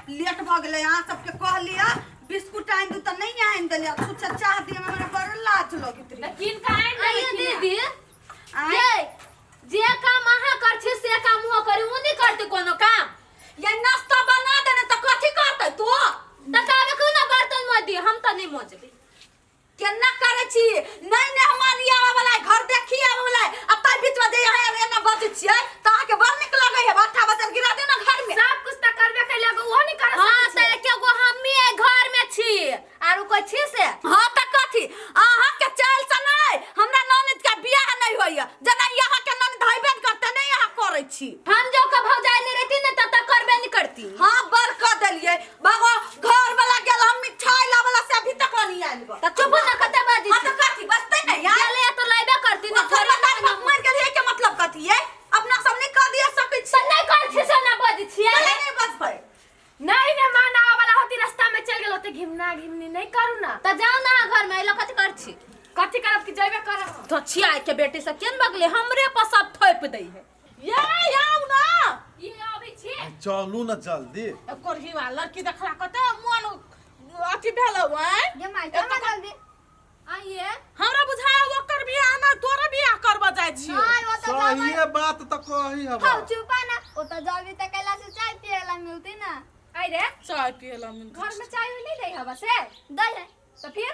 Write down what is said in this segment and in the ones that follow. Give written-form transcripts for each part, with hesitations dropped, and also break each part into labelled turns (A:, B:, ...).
A: Late भऽ गेलै। अहाँ सबके कहलियै बिस्कुट आनि दू तऽ नहि आनि देलियै। छुच्छा चाह दियै हमरा बड़ लाज लगैत रहै।
B: तऽ कीन कऽ आनि
C: आइए
B: देलखिन।
C: दीदी।
A: आँय?
C: ये जे काम अहाँ कर छी से काम ओहो करी, ओ नहि करते कोनो काम।
A: ये नाश्ता बना देने तऽ कथी करतै तू?
C: तऽ ताबे क्यों ना बर्तन मज दी, हम तऽ नहि मजबै।
A: केना करै छी? नहि मेहमान आबै वाला है, घर देखी आबै वाला है, आ ताहि बीच में जे यहाँ एना बजै छियै तऽ अहाँके बड़ नीक लगै है। भट्ठा बचल गिरा दियौ ने घर में।
B: सब कुछ तऽ करबे कैले, एगो ओहो नहि कर
C: हाँ
B: सकै
C: तऽ
B: छै।
C: एके गो हम्मी एहि घर में छी, आरो कोइ छी से?
A: हाँ तऽ कथी अहाँके चालि से नहि हमरा ननद के बियाह नहि होइया, जेना अहाँके ननद हेबे ने करतै, नहि अहाँ करै छी।
C: हम जो के भौजाई नहीं रहती ने तब तक करबे नहीं करती।
A: हाँ बड़ कऽ देलियै भगवान। घर वाला गेल हम मिठाई लावला से अभी तक नहीं आयल गो।
C: त चुप ना, कते बाजी
A: हाँ तो कथी बसते नहीं यार?
C: गेले तो लाइबे करती ना।
A: ओकर बतार बाप मर गेल के मतलब कथी है? अपना सब नहीं कह दिया सकै छी।
C: त नहीं कर छी से ना बाजी छियै।
A: नहीं नहीं बजबै।
B: नहीं मेहमान आवे वाला होती रास्ता में चल गेल होते, घिमना घिमनी नहीं करू ना।
C: त जाओ ना घर में, एला कथी कर छी?
B: कथी करब कि जइबे करब हम।
C: तो छिया के बेटी सब केन बगले हमरे पर सब थोप दै है।
D: ये आउ ना।
B: ई अबै छी।
E: चलू ना जल्दी।
D: कोरहीवा लड़की देखला कते मन अथी भेलौ आँय।
F: ये माय चल ना जल्दी।
C: आइए।
D: हमरा बुझाय ओकर बियाह ना तोरे बियाह करबऽ जाइ छियौ।
F: नहीं वो तो जाबे।
E: सहिए बात तो कही हवा।
F: हम चुपा ना, वो तो जाबे त कैला से चाय पिएला मिलती ना।
B: आई रे
D: चाय पियला मिल
B: घर में चाय उय नहीं दै हवा से।
F: दै है।
B: तो फिर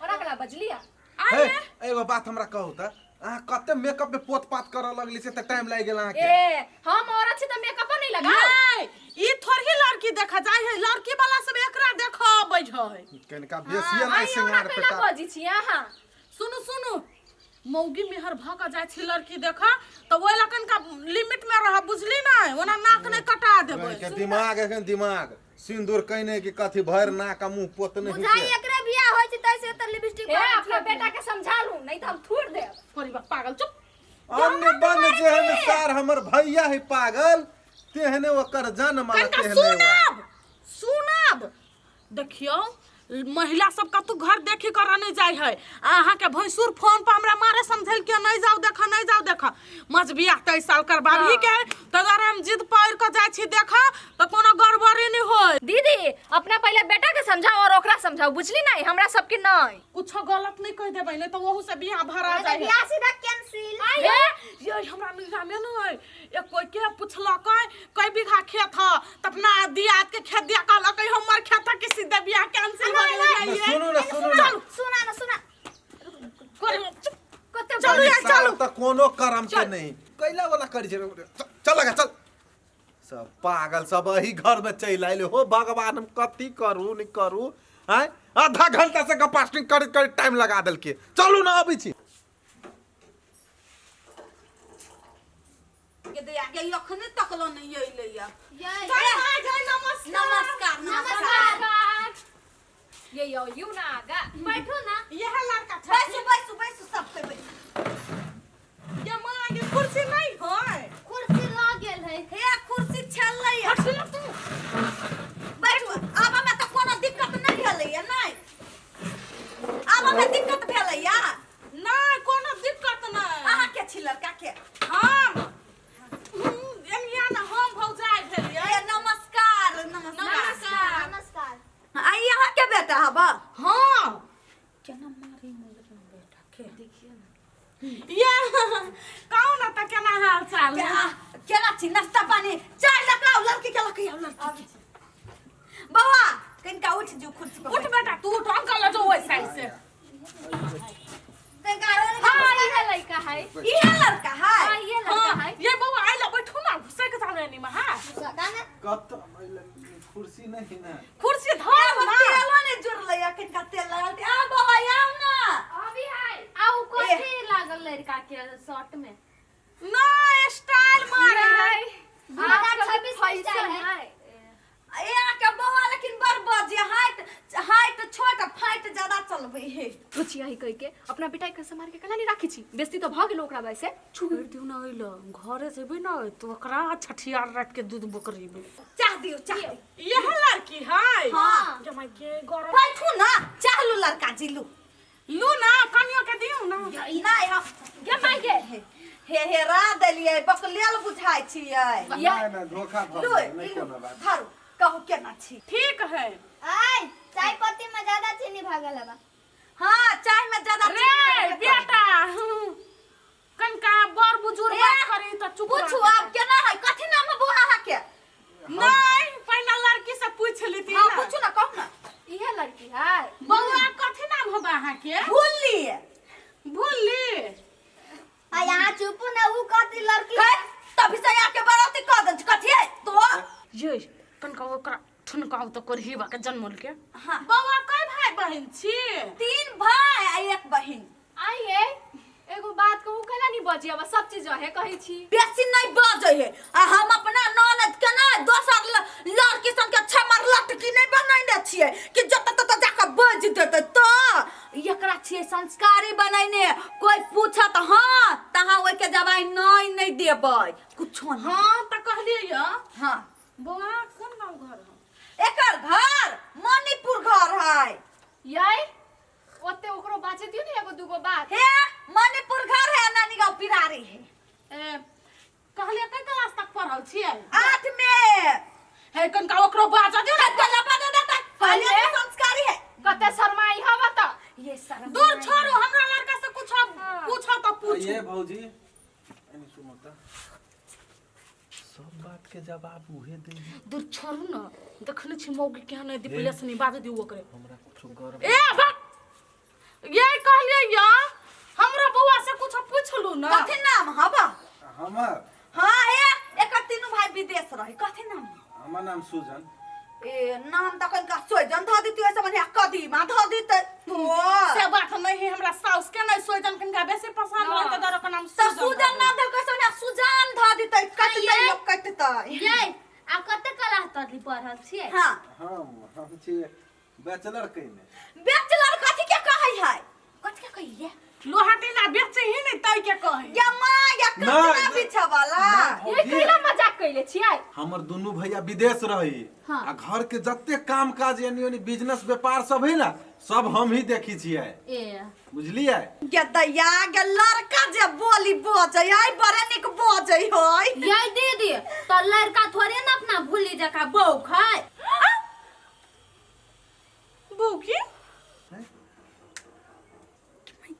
B: ओरा कला बजलिया।
E: हे, एगो बात हमरा कहू त अहाँ कते मेकअप में पोत पात करऽ लगली से त टाइम लागि गेल अहाँके।
B: ए हम औरत छी त मेकअप नहीं लगाओ।
D: नहीं ई थोड़ी लड़की देखा जाय है, लड़की वाला सब एकरा देखऽ अबै है।
E: कनिका बेसिए
B: हाँ,
E: नहि
B: आई
E: सिंगार
B: ओरा कैला
E: पेटा।
B: बजी छी अहाँ।
D: सुनू सुनू, मौगी मेहर भऽ कऽ जाइ छी लड़की देखऽ तऽ ओहि लऽ कनिका लिमिट में रह, बुझली ने? ओना नाक नहि कटा देबै।
E: के दिमाग एखन दिमाग सिंदूर कइने कि कथी भरि नाक आ मुंह पोतने ही
F: बुझाई
E: से।
F: एकरे बियाह होय छै तै से त लिपस्टिक
B: ए अपना बेटा के समझा लू नहीं तो हम थूर देब।
D: कोरी बाप पागल चुप।
E: अन्य बन जेहन सार हमर भैया है पागल तेहने ओकर जन्म आ
D: कनिका
E: तेहने
D: सुनब सुनब, देखियौ महिला सब कतौ घर देखी कर नहीं जाय है। अहाँ के भैंसुर फोन पर हमरा मारे समझेल के नहीं जाओ देख नहीं जाओ देख, मज बियाह तेईस साल करबाबही के है, तै दुआरे हम जिद पकड़ के जाय छी देख तऽ कोनो गड़बड़ी नहीं होय।
B: दीदी अपना पहले बेटा के समझाओ और ओकरा समझाओ, बुझली नहीं? हमरा सबके नहीं
D: कुछो गलत नहीं कह देबै, नहीं तो ओहू से बियाह भरा जाय है।
F: बियाह सीधा कैंसिल।
D: ये ये हमरा नैहरा में नहीं एक कोई के पुछलकै कई बीघा खेत ह त अपना दियाद के खेत दिया कहलकै हमर खेत ह कि सीधे बियाह कैंसिल हो गेलै।
E: ना, सुनू ना सुनू ना।
F: सुना ना सुना।
D: कोरी चुप।
B: कते
D: चलू यार चलू।
E: त कोनो करम के नहीं कैला वाला करी छै। चल लगा चल, सब पागल सब एही घर में चलि आयल हो। भगवान हम कथी करू नहीं करू आँय, आधा घंटा से गपास्टिंग करैत करैत टाइम लगा देलकै। चलू ना अबै छी।
A: के दया के अखने तकलो नहीं अइलै या।
F: ये
D: नमस्कार
A: नमस्कार नमस्कार।
B: नमस्कार। ये यो you ना आगा
C: बैठो ना।
D: यह लड़का छै।
A: बैसू बैसू बैसू सब कोई बैसू।
D: ये माँ के कुर्सी नहीं है।
C: कुर्सी लग गेल है।
A: हे कुर्सी छलै
D: हट तू।
A: बैठू। आब हमरा तऽ कोनो दिक्कत नहि भेलैया, नहि आब हमरा दिक्कत भेलैया।
D: नहीं कोनो दिक्कत नहीं।
A: अहाँ के छी लड़का के?
D: हम एनिया ना हम भौजाई भेलियै।
A: ए नमस्कार नमस्कार।
B: नमस्कार।
F: नमस्कार।
A: आ ई अहाँ के बेटा हबा?
D: हाँ।
A: केना मारी मोर बेटा के
C: देखिए ना।
D: ये कहू ना त केना हाल चाल है?
A: केना छी? नाश्ता पानी चाय लकाउ लड़की के, लकई आउ लड़की के। बौआ कनिका उठ जो कुर्सी पर।
D: उठ बेटा तू उठ, अंकल जो ओइ साइड से।
F: तनका रोल।
B: हाँ ये लड़का है।
A: इहे लड़का है।
B: हाँ ये लड़का
D: हाँ
B: है।
D: ये बौआ आइला बैठू ना, घुसे के जाने नी में। हाँ
F: गाना
E: कत कुर्सी नहीं ना।
D: कुर्सी धर ना।
A: तेलो ने जुड़लै या कनिका तेल लगल। आ बौआ आउ ना।
B: अभी है।
C: आ उ कथी लागल लड़का के शर्ट में?
D: ना स्टाइल मारे है।
F: 2026 के स्टाइल है।
A: ए अहाँके बौआ लेकिन बड़ बजे हाइट हाइट छोट आ फाइट ज्यादा चलबै है।
B: पुछिया ही कह के अपना बेटा के संभाल के कला नहीं राखी छी, बेइज्जती तो भ गेल ओकरा वैसे।
D: छोड़ दियौ ना अइला घरे जेबै ना तो ओकरा छठियार रात के दूध बोकरेबै।
A: चाह दियौ चाह दियौ।
D: यह लड़की है।
A: हाँ।
D: जमाई के गरम।
A: बैठू ना, चाह लू लड़का जी लू।
D: लू ना कनियो के दियौ ना।
A: नहीं हम
B: गे माय गे।
A: हे हेरा देलियै बकलेल बुझाइ छियै।
E: नहि नहि धोखा भऽ
A: लू
E: गेल, नहि
A: ई लू
E: कोनो बात।
A: धरू। कहू केना छी?
D: ठीक है।
F: आय चाय पत्ती में ज्यादा चीनी भागल हबा।
A: हाँ, चाय में ज्यादा
D: रे
A: चीनी भऽ गेल।
D: बेटा, कनका बड़ बुजुर्ग
A: ए,
D: बात करी त चुप
A: पूछू
D: रह।
A: आब केना है, कथी नाम है बौआ अहाँके?
D: नहीं, पहिने लड़की से पूछ लेती।
A: हाँ,
D: ना।
A: पूछू ना, कहू ना।
B: इहे लड़की है।
D: बौआ, कथी नाम होबा अहाँके?
A: भूलली।
D: भूलली।
F: आ यहाँ चुपू ना, ऊ कहती लड़की।
A: है तभी से यहाँ के बराती कह दे कथी है तो।
D: ये कनका ओकरा ठुनकाउ त करही बा के जन्मल के।
A: हाँ।
D: बौआ, कई भाई बहिन छी?
A: 3 भाई आ 1 बहिन।
B: आइए एगो बात कहू, कैला नहीं बजी अब सब चीज है कहै छी।
A: बेसी नहीं बजै है आ हम अपना ननद के ना दोसर लड़की सन के छमर लटकी नहीं बनैने छियै कि जतऽ ततऽ जाकऽ बजि देतै। तऽ एकरा छियै संस्कारी बनैने, कोई पूछत हाँ तहाँ ओहिके जवाब नहीं नहीं देबै कुछो नहीं।
D: हाँ, तऽ कहलियै य।
A: हाँ।
D: बौआ, कोन गाँव घर है?
A: एकर घर मणिपुर घर है।
B: यै ओते ओकरो बाचे दियो ने एगो दूगो बात।
A: हे, मणिपुर घर है, नानी गाँव पिरारी है।
D: ए, कहलियै कई क्लास तक पढ़ल छियै?
A: 8 में।
D: हे, कनका ओकरो बाजऽ दियौ ने।
A: कल्ला बाजा देता, कहलियै कि संस्कारी है।
B: कते शर्माई हवा त।
A: ये शर्म
D: दूर छोड़ू, हमरा लड़का से कुछ पूछो तऽ पूछू।
E: ये भौजी, एने सुनो त, सब बात के जवाब उहे दे।
D: दूर छोड़ू ना, देखने छी मौगी केहन है, दिपलेस नहीं बाजऽ दियौ ओकरे।
E: हमरा कुछो गर्व।
D: ए बा, ये कहलियै य, हमरा बौआ से कुछ पूछलू ना।
A: कथी नाम हबा
E: हमर?
A: हाँ, हे, एकर तीनू भाई विदेश रहे, कथी नाम?
E: हमर नाम सुजन।
A: ए, नाम तऽ कनिका सोइजन धऽ दितियै, ओहिसँ बढ़िआँ कदीमा धऽ दितै तो।
D: से बात नहीं है, हमरा साउस के नहीं सोजन कनिका बेसी पसंद
B: हाँ।
D: रहै तऽ ओकर नाम
A: तऽ
D: सुजन।
A: सुजन नाम धऽ बढ़िआँ सुजान धऽ दितै, कटतै
C: ये।
A: लोक कटतै।
C: यै, आ कते क्लास तक पढ़ल छियै?
A: हाँ।
E: हम छियै बैचलर कइने।
A: बैचलर कथी के कहै है? कथी के कहिए?
D: लोहा टीना बेचे ही नहीं तै के कहे।
A: या माँ या
E: नहीं,
A: कचरा बिछावाला।
B: ये कैला मजाक कैले छियै?
E: हमर दुनू भैया विदेश रही आ घर के जते काम काज यानी यानी बिजनेस व्यापार सब है ना, सब हम ही देखी छियै।
C: ए।
E: बुझलियै?
A: गे दैया गे, लड़का जे बोली बजै है बड़े नीक बजै है।
C: यै दीदी, तो लड़का थोड़े ना अपना भूली जका बौक है।
D: बौ की?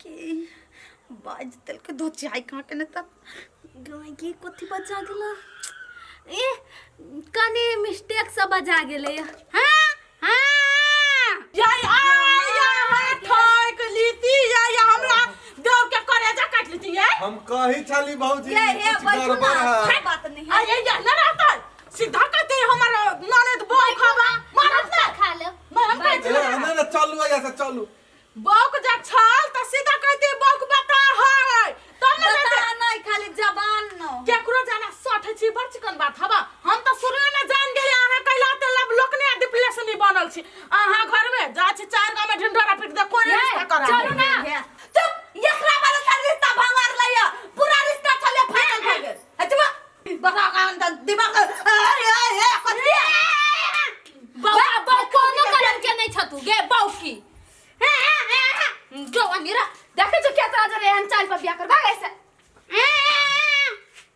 A: के बाज तेल के दो चाय कहाँ के ने तब
C: गाय की कथी बजा गेला? ए, कनी मिस्टेक से बजा गेलै। हाँ हाँ।
D: या आ या है ठोक लीती या या हमरा देव के करेजा काट लीती ये।
E: हम कही छली भौजी,
A: ये हे,
E: कुछ
A: बैठू
E: गड़बड़
A: ना,
E: है।
A: कोई बात नहीं
D: आ
A: है।
D: ये या न रहता सीधा कहते हमर ननद बौ खावा मारत ना।
C: खा लेब।
D: मैं हम कहै
E: ए,
D: छी
E: ना ना, चलू यहाँ से चलू।
D: बौक जा छल त सीधा कहते बौक बता है तब न
A: बता
D: कहते।
A: नहीं, खाली जबान न
D: केकरो जाना सठ छी, बड़ चिकन बात हवा। हम त शुरुए में जान गेली अहाँ कैला त लब लोकने डिप्रेशन बनल छी। अहाँ घर में जा छी चार गांव में ढिंढोरा पीट दे, कोई
B: ये,
D: रिश्ता करा
B: चलू ना।
A: हे, चुप, एकरा वाला सारा रिश्ता भंगार लैया, पूरा रिश्ता छले फाइनल भऽ गेल। अच्छा बता, दिमाग